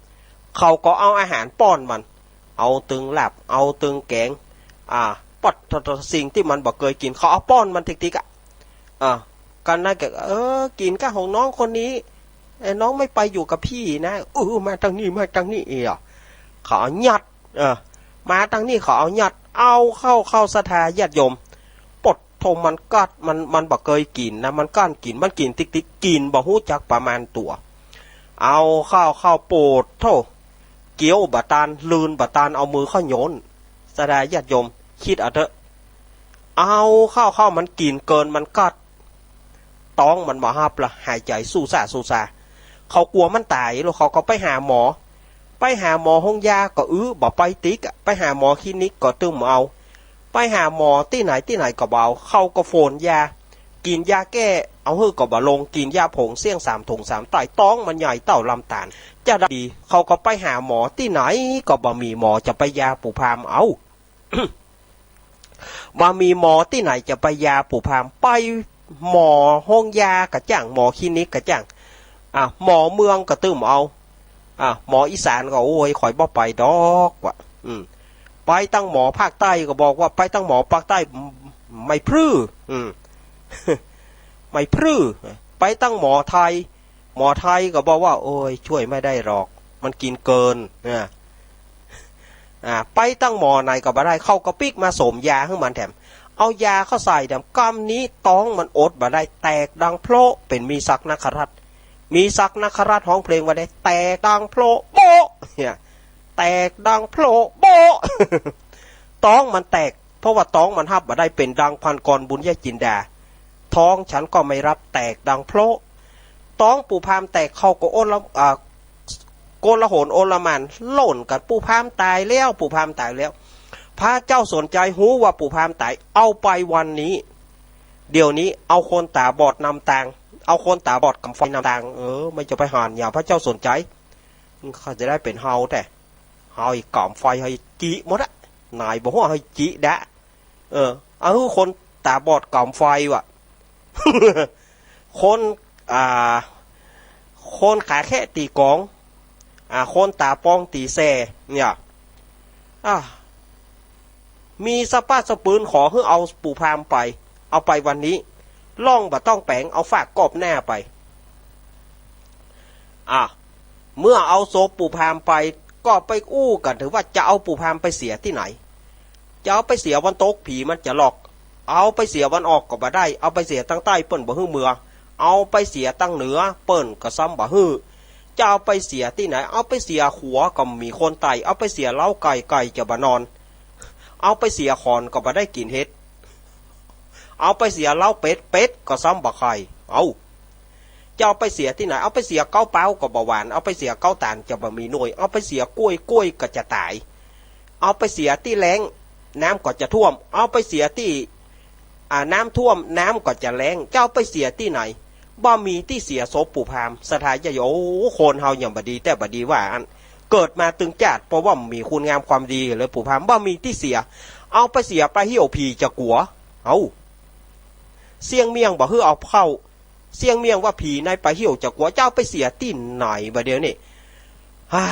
เขาก็เอาอาหารป้อนมัน เอาตึงลาบ เอาตึงแก๋ง อ่า ป๊อด สิ่งตี้มันบ่เกยกิ๋น เขาเอาป้อนมันติ๊กๆ อะ อ่า กั๋นนั้นก็ เออ กิ๋นก้าของน้องคนนี้ เอ้ย น้องไม่ไปอยู่กับพี่นะ เออ มาตางนี้ มาตางนี้ เอ้ย เขาเอายัด เออ มาตางนี้ เขาเอายัด เอาเข้า เข้าศรัทธาญาติโยม ป๊อดโธ่ มันกัด มัน มันบ่เกยกิ๋นนะ มันก้านกิ๋น มันกิ๋นติ๊กๆ กิ๋นบ่ฮู้จักประมาณตั๋ว เอาเข้า เข้า ป๊อดโธ่ เกี้ยวบ่ตาน ลืนบ่ตาน เอามือเข้าโยน ศรัทธาญาติโยม กึ๊ดเอาเต๊อะ เอาเข้า เข้า มันกิ๋นเกิน มันกัด ต๊องมันบ่ฮับละ หายใจ๋สู้ซ่า สู้ซ่า เขากั๋วมันต๋าย แล้วเขาก็ไปหาหมอ ไปหาหมอโฮงยาก็อื้อ บ่ไปติ๊กอะ ไปหาหมอคลินิกก็ตึงบ่เอา ไปหาหมอตี้ไหนตี้ไหนก็บ่เอา เขาก็ฝนยา กิ๋นยาแก้ เอาหื้อก็บ่ลง กิ๋นยาผงเสี้ยงสามถุงสามใต้ ต๊องมันใหญ่เต้าลำต๋าล จะได้ดี เขาก็ไปหาหมอตี้ไหนก็บ่มีหมอจะไปยาปู่พราหมณ์ เอ้า บ่มีหมอตี้ไหนจะไปยาปู่พราหมณ์ ไปหมอโฮงยาก็จ้าง หมอคลินิกก็จ้าง อ่ะ หมอเมืองก็ตึงบ่เอา อ่ะ หมออีสานก็ โอ้ย ข้อยบ่ไปดอก ว่า อืม ไปตังหมอภาคใต้ก็บอกว่า ไปตังหมอภาคใต้ ไม่พรื้ อืม ไม่พรื้ ไปตังหมอไทย หมอไทยก็บอกว่า โอ้ย ช่วยไม่ได้หรอก มันกิ๋นเกิน นะ อ่า ไปตังหมอไหนก็บ่ได้ เขาก็ปิ๊กมาสมยาหื้อมันแถม เอายาเข้าใส่แถม กำนี้ต๊องมันอดบ่ได้ แตกดังโพละ เป๋นมีศักดิ์นาคราช มีศักดิ์นาคราชฮ้องเพลงว่าได้ แตกดังโพละโป๊ะ เนี่ย แตกดังโพละโป๊ะ ต๊องมันแตก เพราะว่าต๊องมันฮับบ่ได้ เป๋นดังพันกรบุญญจินดา ท้องฉันก็ไม่รับ แตกดังโพละ ต๊องปู่พราหมณ์แตก เขาก็โอล อ่า โกลาหลโอลหม่าน โล่นกั๋น ปู่พราหมณ์ต๋ายแล้ว ปู่พราหมณ์ต๋ายแล้ว พระเจ้าสนใจฮู้ว่าปู่พราหมณ์ต๋าย เอาไปวันนี้ เดี๋ยวนี้เอาคนต๋าบอดนำตาง เอาคนต๋าบอดก๋ำไฟนำตาง เออ ไม่จะไปหันอย่างพระเจ้าสนใจ เขาจะได้เป๋นเฮาแต๊ เฮาอีก๋ำไฟ เฮาจิหมดอะ ไหนบ่ฮู้ เฮาจิดะ เออ เอาหื้อคนต๋าบอดก๋ำไฟว่ะ คน อ่า คนขาแคะตี๋ก๋อง อ่า คนต๋าปองตี๋แส่ เนี่ย อ่า มีสะป๊าสะปืน ขอหื้อเอาปู่พราหมณ์ไป เอาไปวันนี้ ล่องบ่ต้องแป๋ง เอาฝากกอบหน้าไป อ่ะ เมื่อเอาศพปู่พราหมณ์ไป ก็ไปอู้กั๋นเถิงว่าจะเอาปู่พราหมณ์ไปเสียตี้ไหน จะเอาไปเสียวันตกผีมันจะหลอก เอาไปเสียวันออกก็บ่ได้ เอาไปเสียตังใต้เปิ้นบ่หื้อเมือ เอาไปเสียตังเหนือเปิ้นก็ซ้ำบ่หื้อ จะเอาไปเสียตี้ไหน เอาไปเสียขัวก็บ่มีคนไต่ เอาไปเสียเล้าไก่ ไก่จะบ่นอน เอาไปเสียขอนก็บ่ได้กิ๋นเห็ด เอาไปเสียเล้าเป็ด เป็ดก็ซ้ำบ่ไข่ เอ้า จะเอาไปเสียตี้ไหน เอาไปเสียเก๊าเป๊าก็บ่หวาน เอาไปเสียเก๊าต๋าลจะบ่มีหน่วย เอาไปเสียกล้วย กล้วยก็จะต๋าย เอาไปเสียตี้แล้ง น้ำก็จะท่วม เอาไปเสียตี้ อ่า น้ำท่วม น้ำก็จะแล้ง จะเอาไปเสียตี้ไหน บ่มีตี้เสียศพปู่พราหมณ์ ศรัทธาญาติโยม โอ้ คนเฮาหยังบ่ดีแต๊บ่ดีว่าอั้น เกิดมาตึงจาติ เพราะว่าบ่มีคุณงามความดีเลย ปู่พราหมณ์บ่มีตี้เสีย เอาไปเสียป่าเหี่ยวผีจะกั๋ว เอ้า เสี้ยงเมี่ยงบ่หื้อเอาเข้า เสี้ยงเมี่ยงว่าผีในป่าเหี่ยวจะกั๋ว จะเอาไปเสียตี้ไหนบ่าเดี่ยวนี้ ฮ่า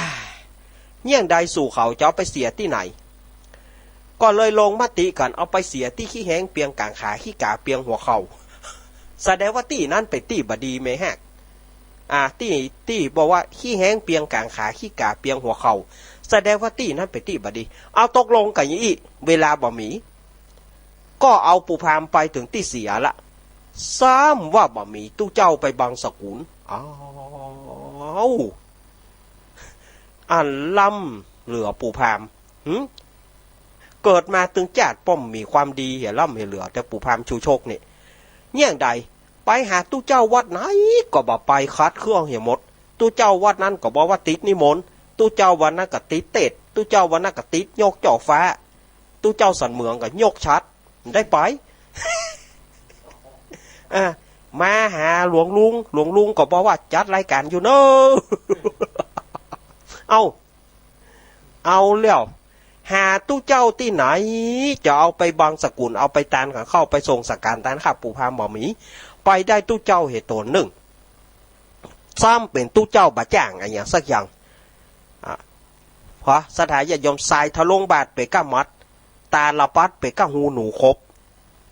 เยี่ยงใดสู่เขาจะเอาไปเสียตี้ไหน ก็เลยลงมติกั๋น เอาไปเสียตี้ขี้แฮงเปียงก๋างขา ขี้ก๋าเปียงหัวเข่า แสดงว่าตี้นั้นเป๋นตี้บ่ดีแม่ฮัก อ่า ตี้ ตี้บอกว่าขี้แฮงเปียงก๋างขา ขี้ก๋าเปียงหัวเข่า แสดงว่าตี้นั้นเป๋นตี้บ่ดี เอาตกลงกั๋นอย่างอี้ เวลาบ่มี ก็เอาปู่พราหมณ์ไปเถิงตี้เสียละ ซ้ำว่าบ่มี ตุ๊เจ้าไปบังสกุล อ้าว อันล้ำเหลือปู่พราหมณ์ หึ เกิดมาตึงจาติป้อมมีความดีเหียล้ำเหียเหลือ แต่ปู่พราหมณ์ชูชกนี่ เยี่ยงใด ไปหาตุ๊เจ้าวัดไหนก็บ่ไป ขัดเคืองเหียหมด ตุ๊เจ้าวัดนั้นก็บอกว่าติดนิมนต์ ตุ๊เจ้าวัดนั้นก็ติดเตสน์ ตุ๊เจ้าวัดนั้นก็ติดยกจ่อฟ้า ตุ๊เจ้าสันเหมืองก็ยกฉัตร ได้ไป อ่ะ มาหาหลวงลุง หลวงลุงก็บอกว่าจัดรายก๋านอยู่เนอะ เอ้า เอาแล้ว หาตุ๊เจ้าตี้ไหน จะเอาไปบังสกุล เอาไปตานกับเข้า ไปส่งสังฆทานตานข้าบปู่พราหมณ์บ่มี ไปได้ตุ๊เจ้าเหตุต๋นนึ่ง ซ้ำเป๋นตุ๊เจ้าบ่จ้างอะหยังสักอย่าง อ่ะ เพราะศรัทธาญาติโยม สายทะลงบาทเป๋นก้ามัด ตาละปัดเป๋นก้าฮูหนูขบ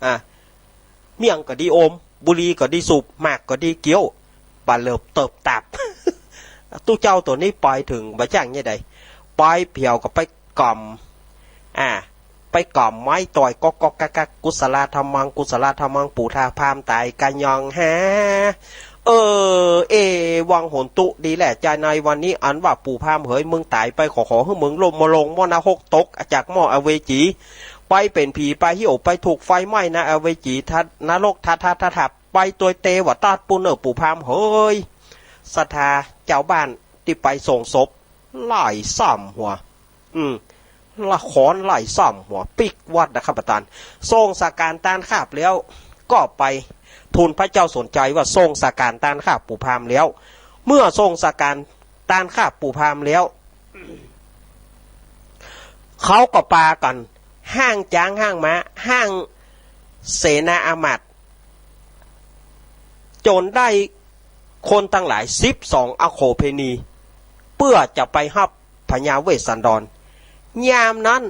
อ่ะ เมี่ยงก็ดีอม บุหรี่ก็ดีสูบ หมากก็ดีเคี้ยว บ่าเลิบเติบตับ ตุ๊เจ้าต๋นนี้ไปเถิงบ่จ้างเนี่ยใด ไปเผียวก็ไปก่ำ อ่ะ ไปก่ำไม้ต่อยก๊อกก๊อกกักกัก กุศลาธัมมัง กุศลาธัมมัง ปู่ทาพราหมณ์ต๋ายกะยังหา เออ เอวังโหนตุ ดีแลจ๋า ในวันนี้อันว่าปู่พราหมณ์เหยมึงต๋ายไป ขอ ขอหื้อมึงล่มมะลงหม้อนรก ตกจากหม้ออเวจี ไปเป๋นผี ไปเหี่ยว ไปถูกไฟไหม้ในอเวจี ทะ นรก ทะ ทะ ทะ ทะ ไปตวยเตวะตาดปู้เน่อปู่พราหมณ์เหย ศรัทธาจาวบ้านตี้ไปส่งศพ ไล่ซ้ำหัว อืม ละขอนไล่ซ้ำหัว ปิ๊กวัดนะครับอาต๋าน ส่งสังฆทานตานข้าบแล้ว ก็ไป ทูลพระเจ้าสนชัยว่าทรงสั่งก๋านต้านข้าปู่พราหมณ์แล้ว เมื่อทรงสั่งก๋านต้านข้าปู่พราหมณ์แล้ว เขาก็ปากั๋นฮ้างจ๊างฮ้างม้า ฮ้างเสนาอามาตย์ จ๋นได้คนตังหลายสิบสองอโขเภณี เปื้อจะไปฮับพญาเวสสันดร ยามนั้น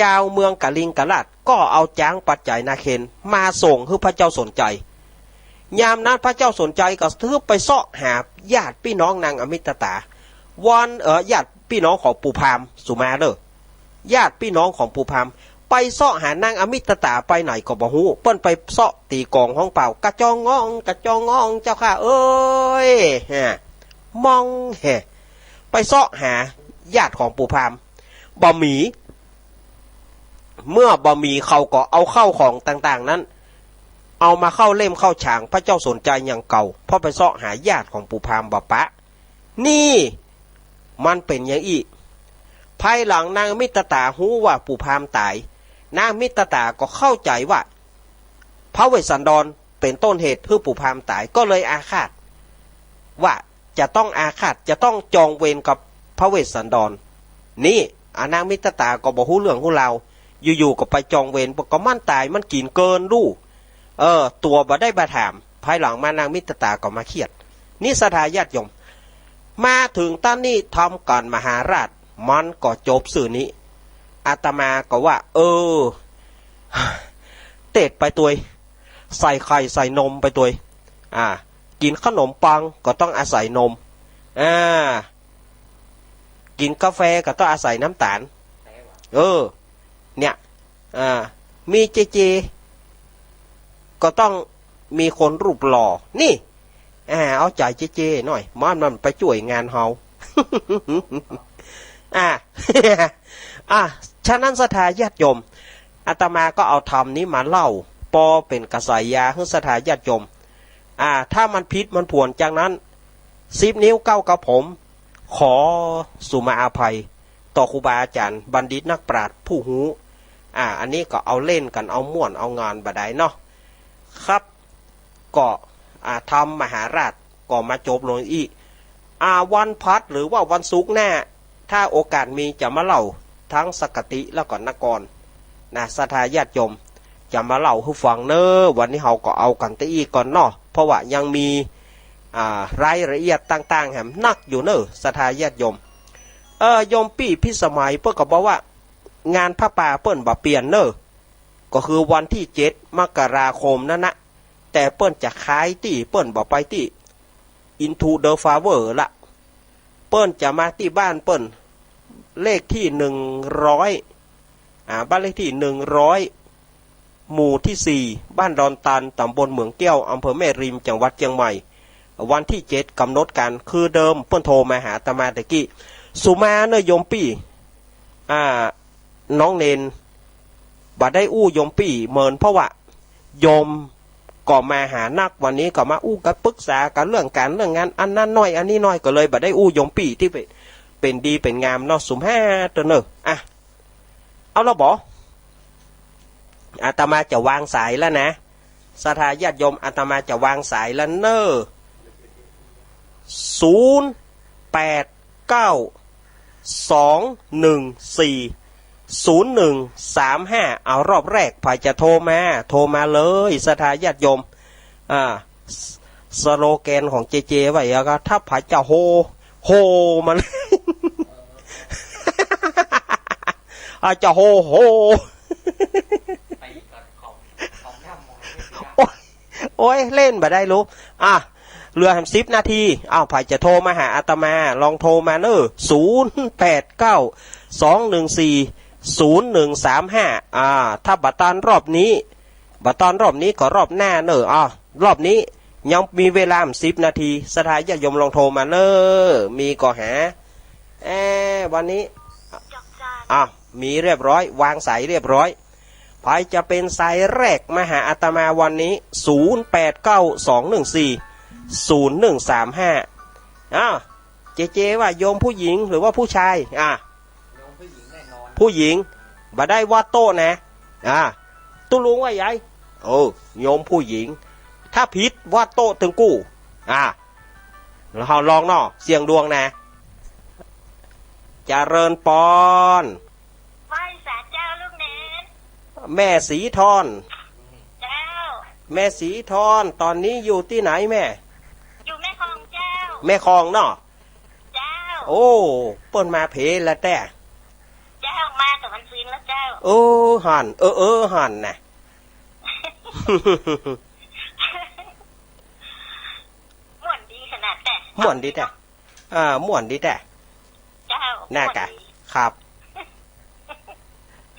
จาวเมืองกลิงกราชก็เอาจ๊างปัจจัยนาเคนมาส่งหื้อพระเจ้าสนชัย ยามนั้นพระเจ้าสนชัยก็ถือไปเซาะหาญาติปี้น้องนางอมิตตา วัน เอ่อ ญาติปี้น้องของปู่พราหมณ์ สุมาเด้อ ญาติปี้น้องของปู่พราหมณ์ ไปเซาะหานางอมิตตาไปไหนก็บ่ฮู้ เปิ้นไปเซาะตี๋ก๋องฮ้องเป่า กระจองงอง กระจองงอง เจ้าข้าเอ๋ย ฮะ มอง ฮะ ไปเซาะหาญาติของปู่พราหมณ์ บ่มี เมื่อบ่มีเขาก็เอาข้าวของต่างๆ นั้น เอามาเข้าเล่มเข้าฉางพระเจ้าสนชัยอย่างเก่า เพราะไปเซาะหาญาติของปู่พราหมณ์บ่ปะ นี่มันเป๋นอย่างอี้ ภายหลังนางอมิตตาฮู้ว่าปู่พราหมณ์ต๋าย นางอมิตตาก็เข้าใจ๋ว่า พระเวสสันดรเป๋นต้นเหตุหื้อปู่พราหมณ์ต๋าย ก็เลยอาฆาต ว่าจะต้องอาฆาต จะต้องจองเวรกับพระเวสสันดร นี่ อ่ะ นางอมิตตาก็บ่ฮู้เรื่องฮู้ราว อยู่ๆ ก็ไปจองเวร บอกก็มันต๋าย มันกิ๋นเกินลูก เออ ตั๋วบ่ได้บ่ถาม ภายหลังมานางอมิตตาก็มาเคียด นี่ศรัทธาญาติโยม มาเถิงต้านนี้ ธรรมก๋านมหาราช มันก็จบซื่อนี้ อาตมาก็ว่า เออ เตศไปตวย ใส่ไข่ใส่นมไปตวย อ่า กิ๋นขนมปังก็ต้องอาศัยนม อ่า กิ๋นกาแฟก็ต้องอาศัยน้ำต๋าล เออ เนี่ย อ่า มีเจเจ ก็ต้องมีคนรูปหล่อ นี่ อ่า เอาใจ๋เจเจหน่อย มัน มันไปจ้วยงานเฮา อ่า อ่า ฉะนั้นศรัทธาญาติโยม อาตมาก็เอาธรรมนี้มาเล่า ปอเป๋นกระแสยาหื้อศรัทธาญาติโยม อ่า ถ้ามันผิดมันผวนจากนั้น สิบนิ้วก้าวกระผม ขอสุมาอภัย ต่อครูบาอาจ๋ารย์ บัณฑิตนักปราชญ์ผู้ฮู้ อ่า อันนี้ก็เอาเล่นกั๋น เอาม่วน เอางานบ่ได้เนาะ ครับ ก็ อ่า ธรรมมหาราชก็มาจบลงอี้ อ่า วันพฤหัสหรือว่าวันศุกร์หน้า ถ้าโอกาสมีจะมาเล่าทั้งสักกะติแล้วก็นคร นะ ศรัทธาญาติโยม จะมาเล่าหื้อฟังเน้อ วันนี้เฮาก็เอากั๋นเต้าอี้ก่อนเนาะ เพราะว่ายังมี อ่า รายละเอียดต่างๆ แหมนักอยู่เน้อ ศรัทธาญาติโยม เออ โยมปี้พิสมัยเปิ้นก็บอกว่า งานผ้าป่าเปิ้นบ่เปลี่ยนเน้อ ก็คือวันตี้เจ็ดมกราคมนั้นนะ แต่เปิ้นจะขายตี้ เปิ้นบ่ไปตี้ Into the Flower ละ เปิ้นจะมาตี้บ้านเปิ้น เลขตี้หนึ่งร้อย อ่า บ้านเลขตี้หนึ่งร้อย หมู่ตี้สี่ บ้านดอนตาล ต๋ำบลเหมืองแก้ว อำเภอแม่ริม จังหวัดเจียงใหม่ วันตี้เจ็ดก๋ำหนดก๋าน คือเดิมเปิ้นโทรมาหาอาตมาตะกี้ สุมาเน้อโยมปี้ อ่า น้องเณร บ่ได้อู้โยมปี้เมิน เพราะว่าโยมก็มาหานัก วันนี้ก็มาอู้กั๋น ปรึกษากั๋นเรื่องก๋านเรื่องงาน อันนั้นหน้อย อันนี้หน้อย ก็เลยบ่ได้อู้โยมปี้ตี้เป๋น เป๋นดีเป๋นงามเนาะ สุมาเต๊อะเน้อ อ่ะ เอาละบ่ อาตมาจะวางสายแล้วนะ ศรัทธาญาติโยม อาตมาจะวางสายแล้วเน้อ ศูนย์ แปด เก้า สอง หนึ่ง สี่ ศูนย์ หนึ่ง สาม ห้า เอารอบแรก ใผจะโทรมา โทรมาเลย ศรัทธาญาติโยม อ่า ส- สโลแกนของเจเจว่าอย่างก็ ถ้าใผจะโฮ โฮมาเลย อ่า จะโฮ โฮ โอ๊ย โอ๊ย เล่นบ่ได้ลูก อ่ะ เหลือแหมสิบนาที อ้าว ใผจะโทรมาหาอาตมา ลองโทรมาเน้อ ศูนย์ แปด เก้า สอง หนึ่ง สี่ ศูนย์ หนึ่ง สาม ห้า อ่า ถ้าบ่ตันรอบนี้ บ่ตันรอบนี้ก็รอบหน้าเน้อ อ่ะ รอบนี้ยังมีเวลาสิบนาที ศรัทธาญาติโยมลองโทรมาเน้อ มีก็หา เอ๊ะ วันนี้ อ่ะ มีเรียบร้อย วางสายเรียบร้อย ใผจะเป๋นสายแรกมาหาอาตมาวันนี้ ศูนย์ แปด เก้า สอง หนึ่ง สี่ ศูนย์ หนึ่ง สาม ห้า อ้าว เจเจว่าโยมผู้หญิงหรือว่าผู้ชาย อ่ะ โยมผู้หญิงแน่นอน ผู้หญิง บ่ได้ว่าโต๊ะนะ อ่ะ ตุ๊ลุงว่าไง เออ โยมผู้หญิง ถ้าผิดว่าโต๊ะตึงกู้ อ่า แล้วเฮาลองเนาะ เสี่ยงดวงนะ เจริญปอน ไหว้สาเจ้าลูกเนน แม่ศรีทอน เจ้า แม่ศรีทอน ต๋อนนี้อยู่ตี้ไหนแม่ อยู่แม่คองเจ้า แม่คองเนาะ เจ้า โอ้ เปิ้นมาเพลแล้วแต๊ เจ้า มาต๋อนกลางคืนแล้วเจ้า โอ้ หั้น เออ เออ หั้นนะ ม่วนดีขนาดแต๊ ม่วนดีแต๊ อ่า ม่วนดีแต๊ เจ้า น่ากะ ม่วนดี ครับ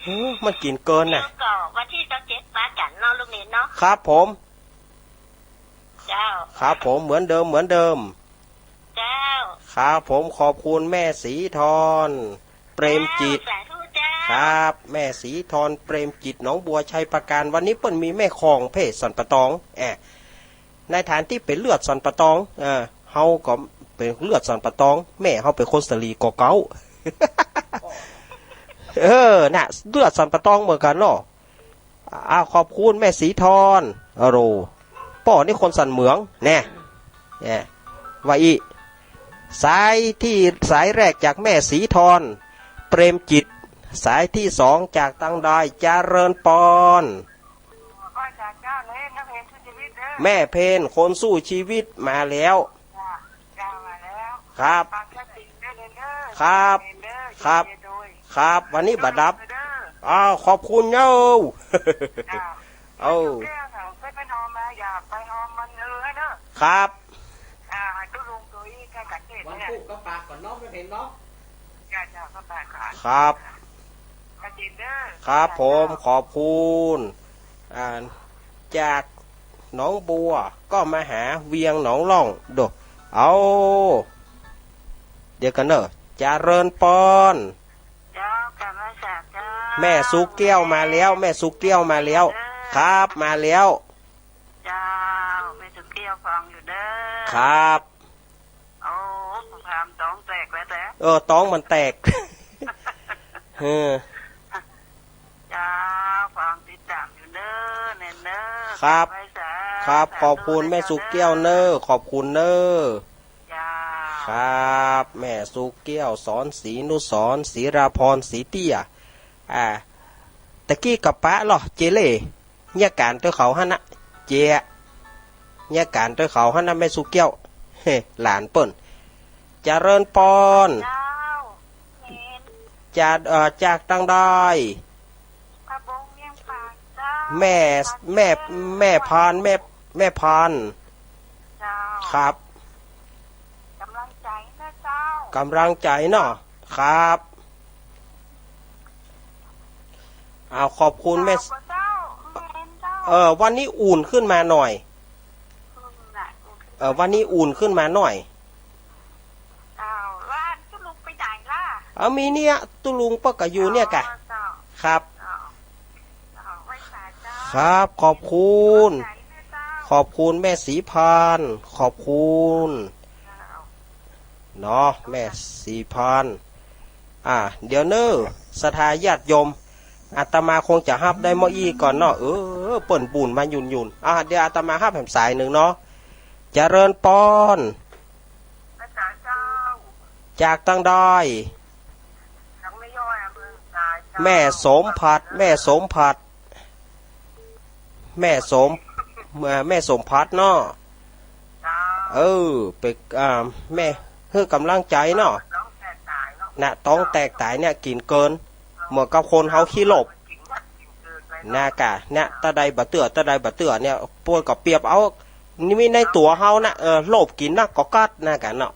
หือ มันกิ๋นเกินน่ะ แล้วก็วันตี้ซาวเจ็ดปะกั๋นเนาะลูกเนนเนาะ ครับผม เจ้า ครับผม เหมือนเดิม เหมือนเดิม เจ้า ครับผม ขอบคุณแม่ศรีทอน เปรมจิต เจ้า สาธุเจ้า ครับ แม่ศรีทอน เปรมจิต หนองบัว ชัยปราการ วันนี้เปิ้นมีแม่คองเพศสันปะตอง แอะ ในฐานตี้เป๋นเลือดสันปะตอง เออ เฮาก็เป๋นเลือดสันปะตอง แม่เฮาเป๋นคนสะหลีก่อเก๊า เออ น่ะ เลือดสันปะตองเหมือนกั๋นเนาะ อ่า ขอบคุณแม่ศรีทอน อะโหล ป้อนี่คนสันเหมือง แน่ แน่ ว่าอี้ สายตี้ สายแรกจากแม่ศรีทอน เปรมจิต สายตี้สองจากตังดอย เจริญปอน แม่เพน คนสู้ชีวิตมาแล้ว ครับ ครับ ครับ วันนี้บ่ดับ อ้าว ขอบคุณเนาะ เอ้า ครับ วันพูดก็ปากก่อนเนาะ แม่เพนเนาะ ครับ ครับผม ขอบคุณ อ่า จากหนองบัวก็มาหาเวียงหนองล่อง โด เอา เดี๋ยวก่อนเนาะ เจริญปอน เจ้า กราบไหว้สาเจ้า แม่สุแก้วมาแล้ว แม่สุแก้วมาแล้ว ครับ มาแล้ว เจ้า แม่สุแก้วฟังอยู่เด้อ ครับ โอ้ สงครามต๋องแตกแล้วแต๊ เออ ต๋องมันแตก เออ เจ้า ฟังติดต๋ามอยู่เด้อ เนนเด้อ ครับ ไหว้สา ครับ สาธุ ขอบคุณแม่สุแก้วเน้อ เจ้า ขอบคุณเน้อ เจ้า ครับ แม่สุแก้ว สอนศรีนุสรณ์ ศรีราพร ศรีเตี้ย อ่า ตะกี้ก็ปะลอเจเล่ เยียะก๋านตวยเขาหั้นนะ เจ้า เยียะก๋านตวยเขาหั้นนะ แม่สุแก้ว เฮ้ หลานเปิ้น เจริญปอน เจ้า เห็น จาก เอ่อ จากตังดอย พะบงเวียงป่าเจ้า แม่ แม่ แม่พาน แม่ แม่พาน เจ้า ครับ ก๋ำลังใจ๋นะเจ้า ก๋ำลังใจ๋เนาะ ครับ อ้าว ขอบคุณแม่ เจ้า เออ วันนี้อุ่นขึ้นมาหน่อย อืม น่ะ เออ วันนี้อุ่นขึ้นมาหน่อย เจ้า แล้วตุ๊ลุงไปไหนล่ะ เอา มีเนี่ย ตุ๊ลุงเปิ้นก็อยู่เนี่ยก่ะ อ๋อ เจ้า ครับ เจ้า เจ้า ไหว้สาเจ้า ครับ ขอบคุณ เจ้า ขอบคุณแม่ศรีพาน ขอบคุณ เจ้า เนาะ แม่ศรีพาน อ่า เดี๋ยวเน้อ ศรัทธาญาติโยม อาตมาคงจะฮับได้เมื่ออี้ก่อนเนาะ เออ เปิ้นบุญมาหยุ่นๆ อ่า เดี๋ยวอาตมาฮับแหมสายนึ่งเนาะ เจริญปอน อาจารย์เจ้า จากตังดอย ทางแม่ย้อย อำเภอสายเจ้า แม่สมผัด แม่สมผัด แม่สม เอ่อ แม่สมผัดเนาะ เจ้า เออ ไป อ่า แม่หื้อก๋ำลังใจ๋เนาะ ต๋องแตกต๋ายเนาะ น่ะ ต๋องแตกต๋ายเนี่ย กิ๋นเกิน เหมือนกับคนเฮาขี้โลภ น่ากะ เนี่ย ตาใดบ่เตื้อ ตาใดบ่เตื้อเนี่ย เปิ้นก็เปรียบเอา นี่มีในตั๋วเฮานะ เออ โลภกิ๋นนักก็กัด น่ากะเนาะ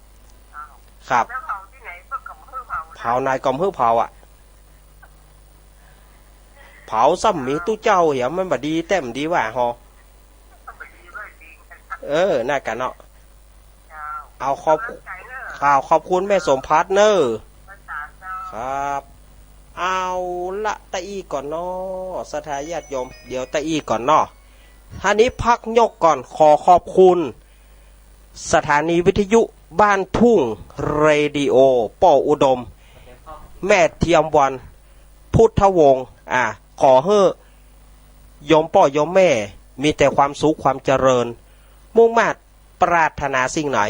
ครับ เผาไหนก็หื้อเผาอะ เผาซ้ำมีตุ๊เจ้าเหีย มันบ่ดีแต๊ บ่ดีว่าฮอ เออ น่ากะเนาะ เอา ขอบ ข่าว ขอบคุณแม่สมผัดเน้อ ครับ เอาละ ตะอี้ก่อนเนาะ ศรัทธาญาติโยม เดี๋ยวตะอี้ก่อนเนาะ อันนี้พักยกก่อน ขอขอบคุณ สถานีวิทยุบ้านทุ่ง เรดิโอ ป้ออุดม แม่เทียมวรรณ พุทธวงศ์ อ่า ขอหื้อ โยมป้อโยมแม่ มีแต่ความสุขความเจริญ มุ่งมาดปรารถนาสิ่งไหน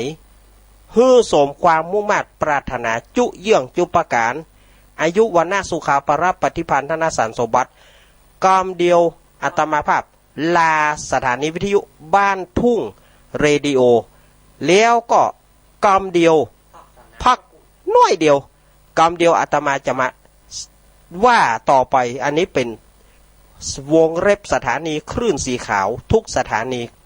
หื้อสมความมุ่งมาดปรารถนาจุเยื่องจุประก๋าน อายุ วรรณะ สุขะ พละ ปฏิภาณ ธนสารสมบัติ กำเดียวอาตมาภาพลาสถานีวิทยุบ้านทุ่งเรดิโอ แล้วก็กำเดียว พักน้อยเดียว กำเดียวอาตมาจะมาว่าต่อไป อันนี้เป๋นวงเล็บสถานีคลื่นสีขาว ทุกสถานี